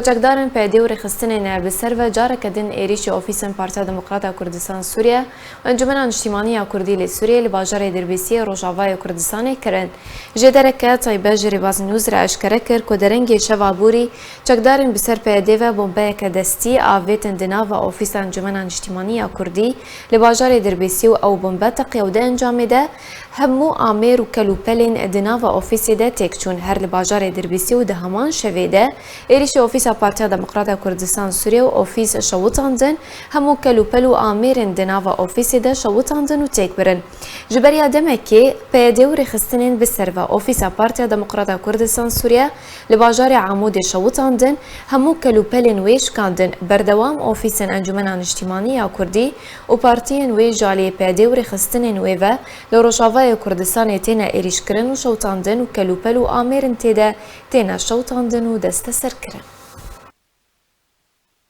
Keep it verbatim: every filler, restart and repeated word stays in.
Çekdarên P Y D û rêxistinên bi ser ve careke din êrîşî ofîsên Partiya Demokrata Kurdistan Sûriye û Encûmena Niştîmanî ya Kurdî li Sûriyê li bajarê Dirbêsiyê Rojavayê Kurdistanê kirin. Jêdereke Taybe ji Rêbaz News re eşkere kir ku derengê şeva borî çekdarên bi ser P Y D ve bombeyeke destî avêtin di nava ofîsa Encûmena Niştîmanî ya Kurdî li bajarê Dirbêsiyê û ew bombe teqîya û di encamê de hemû amêr û kelûpelên di nava ofîsê de têk çûn. Her li bajarê Dirbêsiyê û di heman şevê de êrîşî ofîsa Partiya Demokrata Kurdistan Sûriye û ofîs şewitandin, hemû kelûpel û amêrên di nava ofîsê de şewitandin û têk birin. Ji beriya demekê P Y D û rêxistinên bi ser ve ofîsa Partiya Demokrata Kurdistan Sûriye li bajarê Amûdê şewitandin, hemû kelûpelên wê şikandin. Berdewam ofîsên Encûmena Niştîmanî ya Kurdî û partiyên wê ji aliyê P Y D û rêxistinên wê ve li Rojavayê Kurdistanê têne êrîşkirin û şewitandin û kelûpel û amêrên tê de têne şewitandin û desteserkirin.